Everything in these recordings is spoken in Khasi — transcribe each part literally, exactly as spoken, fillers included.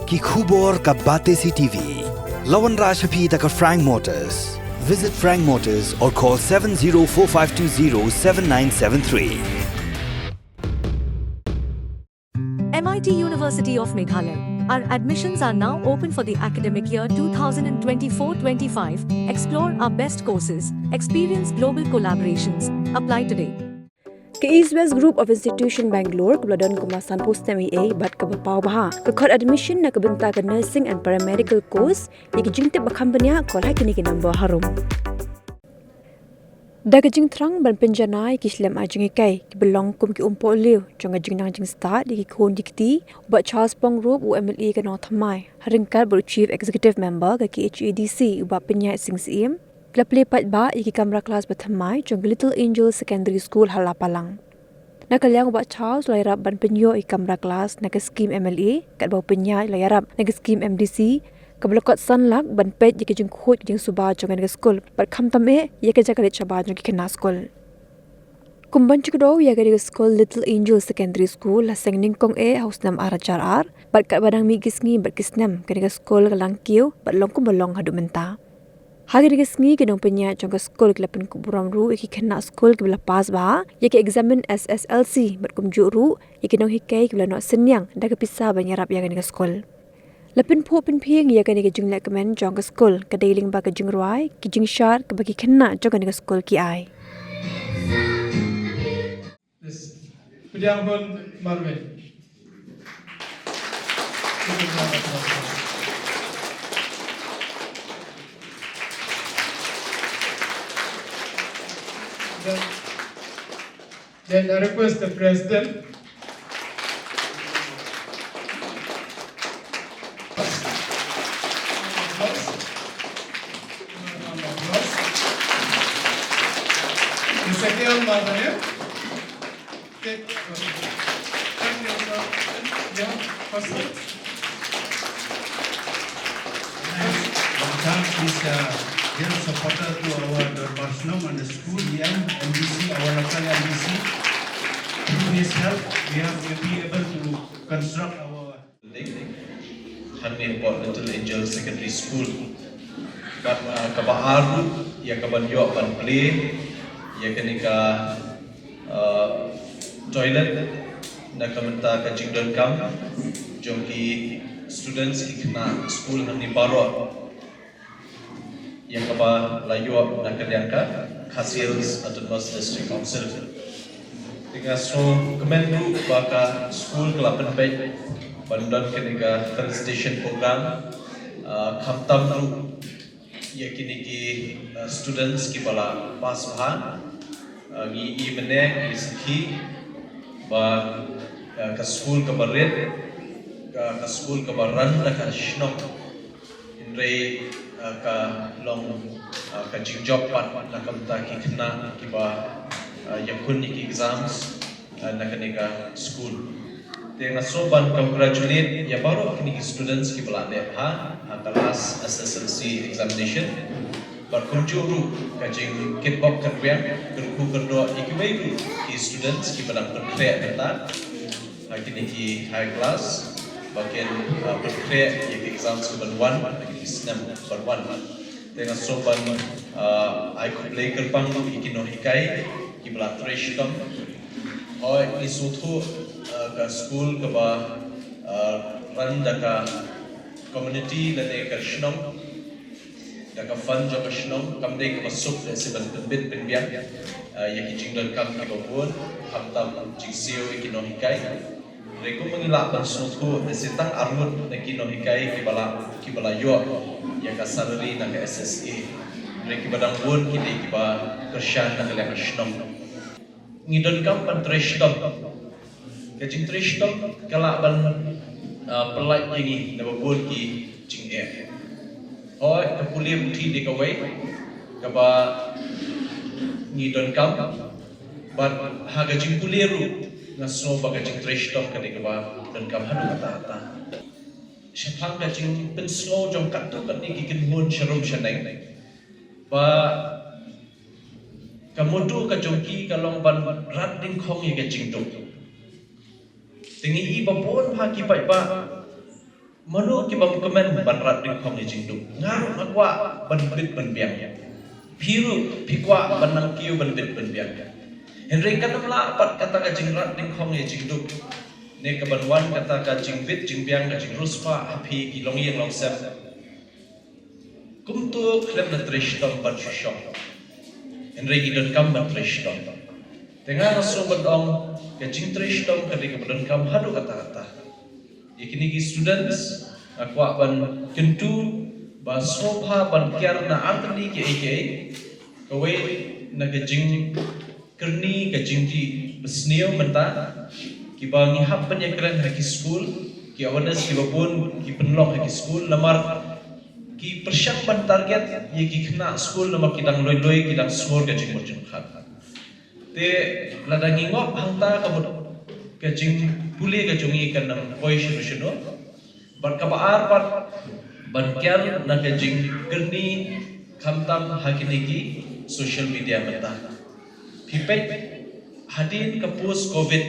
Ki khubor ka Batesi T V. La wanrah sha phi da ka Frank Motors. Visit Frank Motors or call seven zero four five two zero seven nine seven three. M I T University of Meghalaya. Our admissions are now open for the academic year two thousand twenty-four twenty-five. Explore our best courses, experience global collaborations. Apply today. Ka East West Group of Institution Bangalore kaba la don kumba sanphew snem eiei bad kaba paw bha ka khot admission na ka bynta ka nursing and paramedical course. Ïa ki jingtip ba kham bniah call ha kine ki number harum. Da ka jingthrang ban pynjanai ki shlem ai jinghikai kiba long kum ki umpohliew jong ka jingnang jingstad ïa ki khun ki kti, u Bah Charles Pongrup, u M L A ka Nongthymmai, ha ryngkat bad u Chief Executive Member ka K H A D C, u Bah Pynïaid Sing Syiem, ki la plie paidbah ïa ki kamra klas ba thymmai jong ka Little Angel Secondary School ha Lapalang. Na ka liang u Bah Charles u la ïarap ban pynïoh ïa ki kamra klas na ka skhim M L A, katba u Pynïaid u la ïarap na ka skhim M D C, kaba la kot san lak ban peit ïa ka jingkhuid ka jingsuba jong kane ka skul bad khamtam eh ïa ka jaka leit shabar jong ki khynnah skul. Kum ban shu kdew ïa kane ka skul Little Angel Secondary School la seng nyngkong eh ha u snem ar hajar ar, bad katba dang mih ki sngi bad ki snem kane ka skul ka la kiew bad long kumba long haduh mynta. Ha kane ka sngi ki nongpynïaid jong ka skul ki la pynkup burom ruh ïa ki khynnah skul kiba la pass bha ïa ka eksamin S S L C bad kumjuh ruh ïa ki nonghikai kiba la noh synñiang da ka pisa ban ïarap ïa kane ka skul. La pynphuh pynphieng ïa kane ka jinglehkmen jong ka skul ka dei lyngba ka jingrwai, ka jingshad kaba ki khynnah jong kane ka skul ki ai. Yes. Pdiang Hun Marwei. Then, then I request the president. Mister K L Marwei. Thank you, sir. Yeah, first. Thank you, sir. Dear supporter to our Dorbar Shnong and the school, E M, M D C, our local M D C. Through his help, we have been able to construct our Hangne hapoh Little Angel Secondary School. Bad, ah, kaba ar ruh, ïa kaban ïoh ban plie ïa kane ka, ah, toilet na ka bynta ka jingdonkam jong ki students, ki khynnah skul hangne baroh. Ïa kaba la ïoh na ka liang ka Khasi Hills Autonomous District Council. Te nga sngewkmen ruh ba ka skul ka la pynbeit ban don kane ka felicitation program, ah, khamtam ruh ïa kine ki, ah, students kiba la pass bha. Ah, ngi i mynne ngi sakhi ba, ah, ka skul kaba rit, ka, ka skul kaba run da ka shnong. Hynrei, ah, ka long, ah, ka jingjop pat na ka bynta ki khynnah kiba, ah, ïakhun ïa ki exams, ah, na kane ka skul. Te nga sngewban congratulate ïa baroh kine ki students kiba la leh bha ha ka last S S L C examination. Bad kumjuh ruh ka jingkitbok kitrwiang, kyrkhu kyrdoh ïa kiwei ruh ki students kiba dang pynkhreh mynta ha kine ki high class, ba kin, ah, pynkhreh ïa ki exams kiban wan ha kine ki snem ban wan. Te nga sngewban, ah, ai khublei kyrpang ruh ïa ki nonghikai kiba la trei shitom. Hooid, ngi sngewthuh, ah, ka skul kaba, ah, run da ka community lane ka shnong, da ka fund jong ka shnong, kam dei kaba suk lehse ban pynbit pynbiang, ah, ïa ki jingdonkam kiba bun, khamtam jingsiew ïa ki nonghikai. Hynrei kumba ngi lah ban sngewthuh, lehse tang arngut na ki nonghikai kiba la, kiba la ïoh ïa ka salary na ka S S A. Hynrei kiba dang bun ki dei kiba kyrshan na ka liang ka shnong. Ngi donkam ban trei shitom. Ka jingtrei shitom ka lah ban, ah, pyllait ïa ngi na ba bun ki jingeh. Hooid, ka pule puthi dei kawei kaba ngi donkam, bad ha ka jingpule ruh nga sngew ba ka jingtrei shitom ka dei kaba donkam haduh katta katta. Shaphang ka jingpynsngew jong katto katne ki kynhun sharum shaneng, ba ka motto ka jong ki ka long ban rat dyngkhong ïa ka jingduk. Te ngi i ba bun bha ki paidbah Mano ki bym kmen ban rat ding khong ïa jingduk? Nga ruh nga kwah ban bit ban biang. Phi ruh phi kwah ban nang kiew ban bit ban biang. Hynrei kan ym lah pat kata ka jingrat ding khong ïa jingduk, ne ka ban wan kata ka jingbit jingbiang, ka jingriewspah ha phi ki longïing longsem. Kumto khlem da trei shitom ban shu shong. Hynrei ngi donkam ban trei shitom. Te nga sngew ban ong ka jingtrei shitom ka dei kaba donkam haduh katta katta. Ïa kine ki students nga kwah ban kyntu ba sngewbha ban kiar na artylli kiei kiei. Kawei na ka jingkyrni, ka jingdih basniew mynta, kiba ngi hap ban ïakren ha ki skul, ki awareness kiba bun ki pynlong ha ki skul, namar ki pyrshang ban target ïa ki khynnah skul namar ki dang loi loi, ki dang sngur ka jingmut jingpyrkhat. Te lada ngi ngop hangta ka mut ka jingpule ka jong ngi kan nang poi shano shano. Bad kaba ar pat ban kiar na ka jingkyrni khamtam ha kine ki social media mynta. Phi peit hadien ka post covid,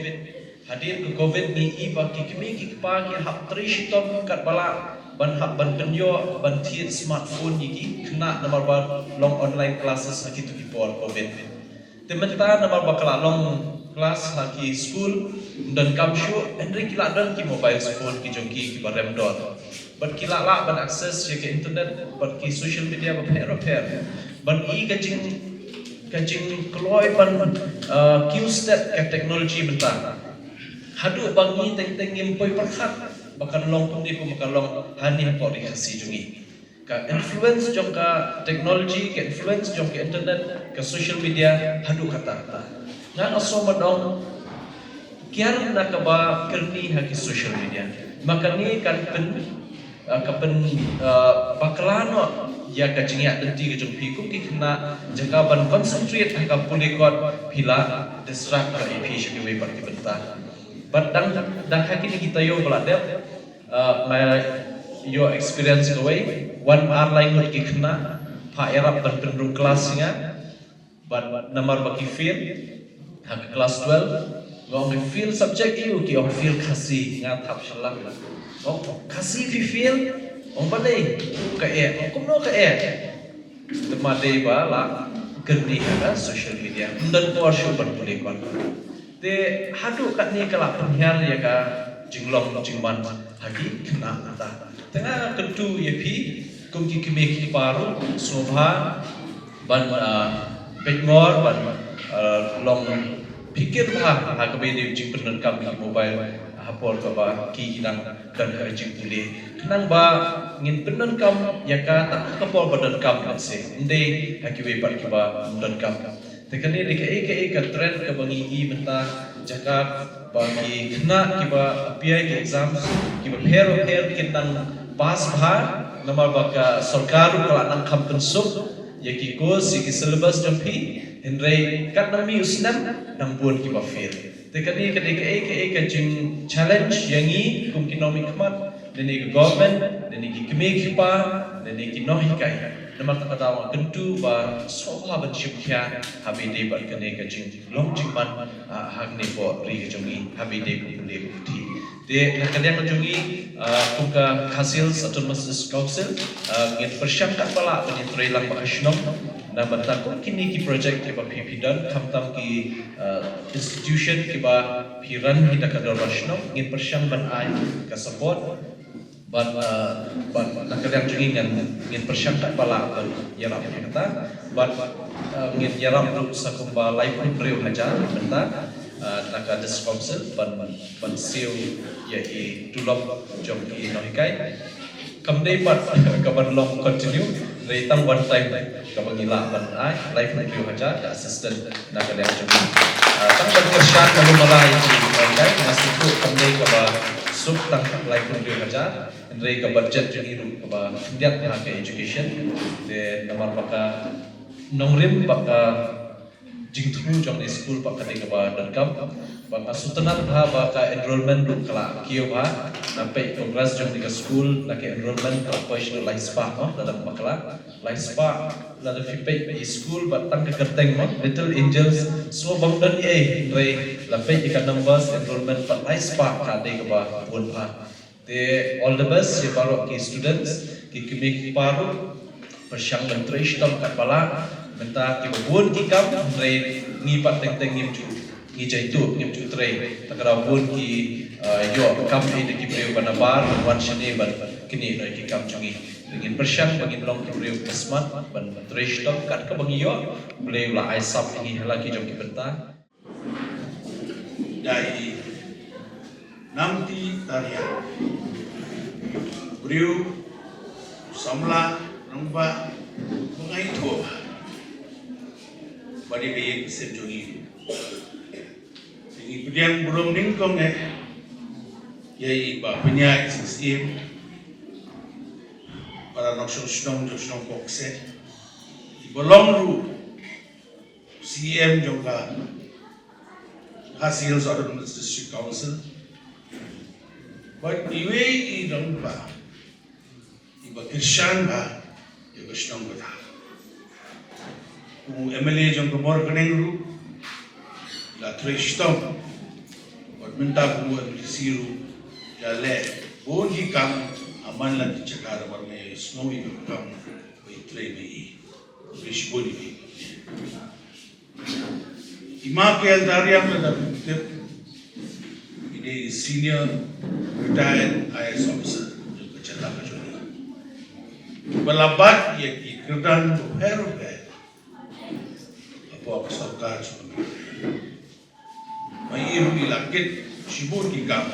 hadien ka covid ngi i ba ki kmie ki kpa ki hap trei shitom katba lah ban hap ban pynïoh ban thied smartphone ïa ki khynnah namar ba long online classes ha kito ki por covid. Te mynta namar ba ka la long class ha ki skul, ym donkam shuh, hynrei ki la don ki mobile phone ki jong ki kiba rem dor. Bad ki la lah ban access ïa ka internet bad ki social media bapher bapher. Ban i ka jing ka jingkloi ban uh, kiew stet ka technology mynta. Haduh ba ngi teng teng ngim poi pyrkhat ba kan long kumne kumba ka long hangne hapoh ri Khasi jong ngi. Ka influence jong ka technology, ka influence jong ka internet, ka social media haduh katta katta. Nga nga sngew ban ong kiar na kaba kyrni ha ki social media. Ma kane kan pyn uh, ka pyn uh, bakla noh ïa ka jingïaid lynti ka jong phi kum ki khynnah, jaka ban concentrate ha ka pule kot phi la distract ïa phi sha kiwei pat ki bynta. Bad dang dang ha kine ki taïew ba la dep, uh, nga ïoh experience kawei, wan ar lai ngut ki khynnah, pha ïarap ban pynrung class ïa nga, bad namar ba ki fail ha ka class twelve, nga ong ki fail subject ïa u, ki ong fail Khasi, nga thap sha lang. Ong Khasi phi fail? Ong balei? Ka eh. Ong kumno ka eh? Te ma dei ba la kyrni ha ka social media. Ym don por shuh ban pule kot. Te haduh katne ka la pynhiar ïa ka jinglong jingman ha ki khynnah mynta. Te nga kyntu ïa phi kum ki kmie ki kpa ruh, sngewbha ban uh, peit ngor ban uh, long phikir bha ha kaba ïadei jingpyndonkam ïa ki mobile ha por kaba ki ki dang don ha ka jingpule. Khnang ba ngin pyndonkam ïa ka tang ha ka por ba donkam, let's say, ym dei ha kiwei pat kiba ym donkam. Te kane dei kaei kaei ka trend kaba ngi i mynta, jaka ba ki khynnah kiba apply ki exams kiba pher bapher kin nang pass bha namar ba ka sorkar ruh ka la nang kham pynsuk ïa ki course, ïa ki syllabus jong phi, hynrei katba mih u snem nang bun kiba fail. Te kane ka dei kaei kaei ka jing challenge ïa ngi kum ki nongmihkhmat, lane ka government, lane ki kmie ki kpa, lane ki nonghikai. Namar kata ka daw nga kyntu ba sngewbha ban shim khia haba ïadei bad kane ka jinglong jingman, ah, hangne hapoh ri ka jong ngi haba ïadei bad pule bad puthi. Te na ka liang ka jong ngi, ah, kum ka Khasi Hills Autonomous District Council, ah, ngin pyrshang katba lah ban ïatrei lang bad ka shnong. Na bynta kum kine ki project kiba phi phi don, khamtam ki, ah, institution kiba phi run hi da ka dorbar shnong, ngin pyrshang ban ai ka support. Bad, ah, bad na ka liang jong ngi ngin, ngin pyrshang katba lah ban ïarap ïa kata. Bad, ah, ngin ïarap ruh sa kumba laiphew hynriew hajar mynta, ah, na ka District Council ban, ban siew ïa i tulop jong i nonghikai. Kam dei pat ka ban long continue, dei tang one time kaba ngi lah ban ai, laiphew hynriew hajar ka assistant na ka liang jong ngi. Ah, tang ban kyrshan na lum ala ïa ki nonghikai, nga sngewthuh kam dei kaba suk tang laiphew hynriew hajar. Hynrei ka budget jong ngi ruh kaba khyndiat ha ka education. Te namar ba ka nongrim bad ka jingthmu jong ka skul pat ka dei kaba donkam. Bad nga sngewtynnat bha ba ka enrollment ruh ka la kiew bha. Nga peit progress jong ka skul na ka enrollment ka la poi sha lai spah, mo, lada bakla. Lai spah lada phi peit i skul bad tang ka kyrteng, mo, Little Angels, so bym don ei, hynrei la peit ïa ka numbers enrollment pat lai spah ka dei kaba bun bha. Te all the best ïa baroh ki students, ki kmie ki kpa ruh. Pyrshang ban trei shitom katba lah. Mynta kiba bun ki kam, hynrei ngi pat teng teng ngim ju, ngi jaituh, ngim ju trei. Te ka daw bun ki, uh, ïoh kam ïa ki briew ba nabar, wan shane ban knieh noh ïa ki kam jong ngi. Ngin pyrshang ba ngin long ki briew ba smat, ban trei shitom kat kaba ngi ïoh. Blei u la ai sap ïa ngi ha la ki jong ki bynta. Dei Namti Tariang. Briew samla nongba ba ngai thua ba dei ka ïing ka sem jong ngi. Ngi pdiang burom nyngkong eh ïa i Bah Pynïaid Sing Syiem, para nongshong shnong jong shnong Pokse, i ba long ruh C E M jong ka Khasi Hills Autonomous District Council. Bad iwei i dang ba i ba kyrshan ba ïa ka shnong kata. U M L A jong ka Mawryngkneng ruh la trei shitom. Bad mynta u M D C ruh la leh bun ki kam ha man la ki jaka, bad nga ïohsngew ïa ka kam ba i trei ma i. Khublei shibun ïa phi. I Ma K L Tariang lada phi tip, i dei senior retired I A S officer jong ka jylla ka jong ngi, ba la bat ïa ki kyrdan bapher bapher hapoh ka sorkar jong ngi. Ma i ruh i la kit shibun ki kam,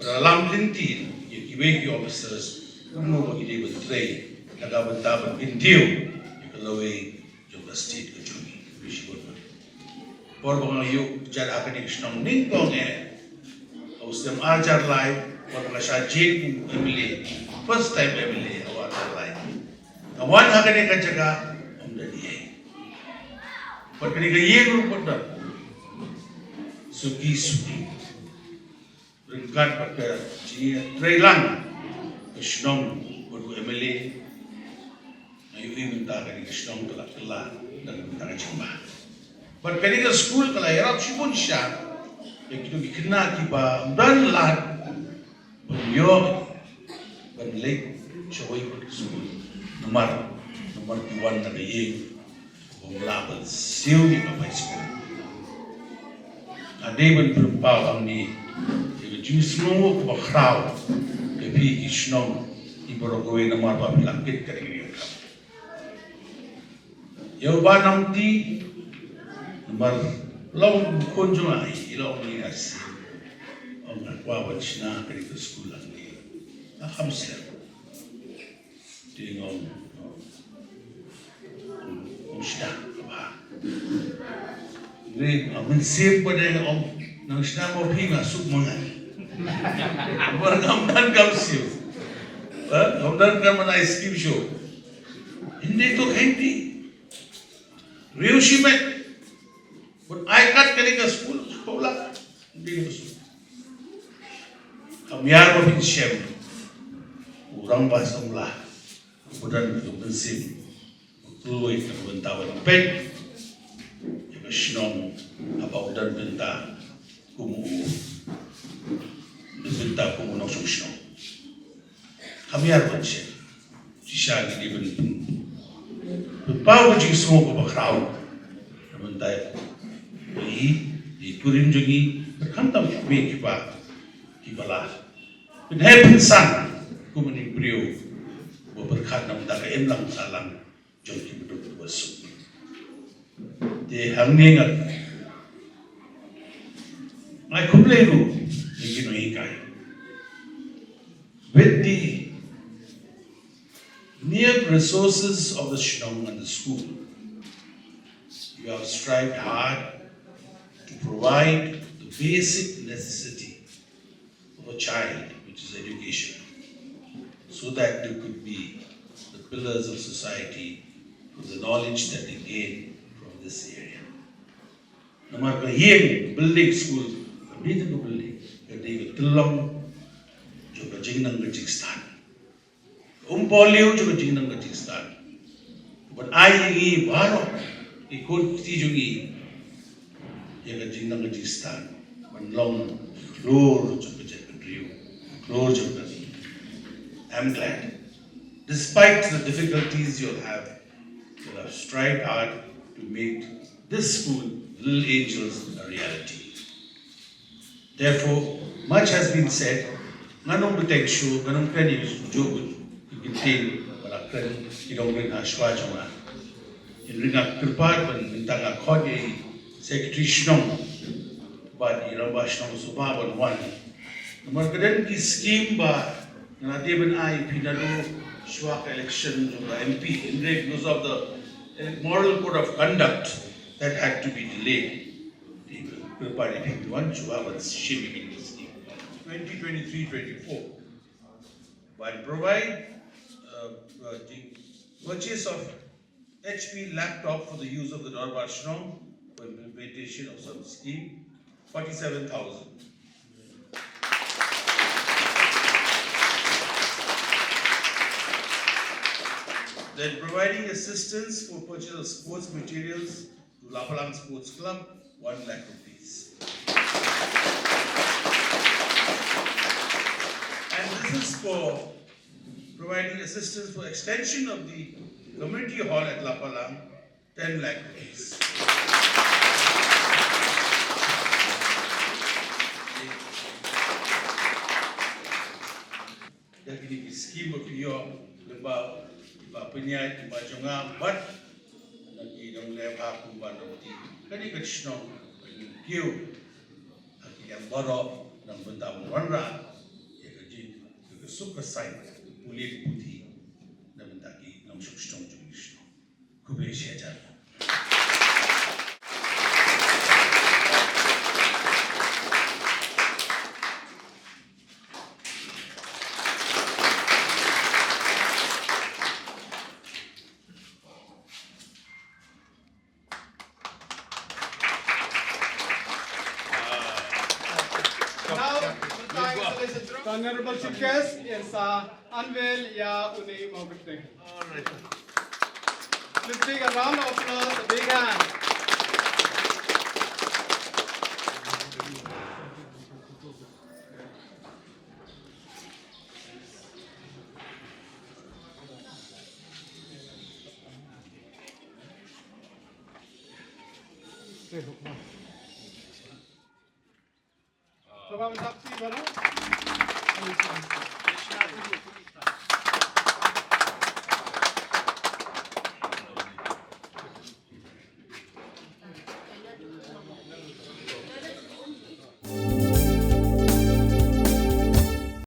ba la lam lynti ïa kiwei ki officers kumno ba ki dei ban trei na ka bynta ban kyntiew ïa ka lawei jong ka state ka jong ngi. Khublei shibun. Por ba nga ïoh jait ha kane ka shnong nyngkong eh, ha u snem ar hajar lai, por ba nga shah jied kum u M L A, first time M L A, ha u ar hajar lai, nga wan ha kane ka jaka, ym don ei ei. Bad kane ka ïing ruh pat don suki suki. Ryngkat bad ka jingïatreilang ka shnong bad u M L A, nga ïohi mynta kane ka shnong ka la kylla da ka bynta ka jingbha. Bad kane ka skul ka la ïarap shibun sha ïa kito ki khynnah kiba ym don lad ban ïoh ban leit shawei pat ka skul. Namar, namar ki wan na ka ïing bym lah ban siew ïa ka bai skul. Nga dei ban pynpaw hangne ïa ka jingsngewnguh kaba khraw ïa phi ki shnong, ïa baroh kawei namar ba phi la kit kane ka ïing. Ïa u Bah Namti, namar long u khun jong nga, i long i nasi. Ong nga kwah ban shna kane ka skul hangne. Nga kham slem. Te nga ong, ong, ong shna kaba. Re, nga mynsiem pat de nga ong, nang shna mo phi nga suk mangan. Namar ngam don kam siew. Ha? Ngam don kam ban ai skim shuh. Hynrei to hynrei. Riew shimet. Bad ai kat kane ka skul, ka u lak. Hynrei ka skul. Kam ïar ba phin shem. U rangbah samla. U don ka mynsiem. Kloi ka bynta ban peit ïa ka shnong haba u don bynta kum u, don bynta kum u nongshong shnong. Kam ïar ban shem. Shisha ngi dei ban pynpaw ka jingsngew kaba khraw na bynta ïa i, ïa i kurim jong ngi, bad khamtam kiwei kiba, kiba la pynheh pynsan kum une u briew uba pyrkhat na bynta ka imlang sahlang jong ki baduk kiba suk. Te hangne nga, nga ai khublei ruh ïa ki nonghikai. With the mere resources of the shnong and the school, you have strived hard to provide the basic necessity of a child, which is education, so that they could be the pillars of society through the knowledge that they gain from this area. Namar ka ïing, building, school, ka dei ka building, ka dei ka tyllong jong ka jingnang ka jingstad. Ka umpohliew jong ka jingnang ka jingstad. Ban ai ïa ngi baroh ki khun ki kti jong ngi ïa ka jingnang ka jingstad ban long ki khlur jong ka jaitbynriew. Lord Jabbar, I'm glad. Despite the difficulties you'll have, you'll have strived hard to make this school, Little Angels, a reality. Therefore, much has been said. Ngan ym bteng shuh, ngan ym kren ïa ki jubab, ki kyntien ba la kren ki nongrim ha shuwa jong nga. Hynrei nga kyrpad ban mynta nga khot ïa i Secretary Shnong bad i Rangbah Shnong Sopha ban wan. Namar ka don ki scheme ba nga la dei ban ai phi naduh shuwa ka election jong ka M P, hynrei because of the Model Code of Conduct that had to be delayed. Kyrpad ïa phi ban wan shuwa ban shim ïa ki scheme. Twenty twenty-three twenty-four. Ban provide, uh, uh, the purchase of H P laptop for the use of the Dorbar Shnong for implementation of some scheme, forty-seven thousand. Then providing assistance for purchase of sports materials to Lapalang Sports Club, one lakh rupees. And this is for providing assistance for extension of the community hall at Lapalang, ten lakh rupees. Da kine ki scheme ba phi ïoh lyngba ki ba pynïaid lyngba jong nga bad na ki nongleh bha kumba nongti. Kane ka shnong ka kiew ha ki liang baroh na bynta ban wanrah ïa ka jing ka suk ka saiñ pule puthi na bynta ki nongshong shnong jong ki shnong. Khublei shihajar. Now, the Honorable Chief Guest, yes, uh, unveil, yeah, une mawkte. All right. Let's take a round of applause, a big hand.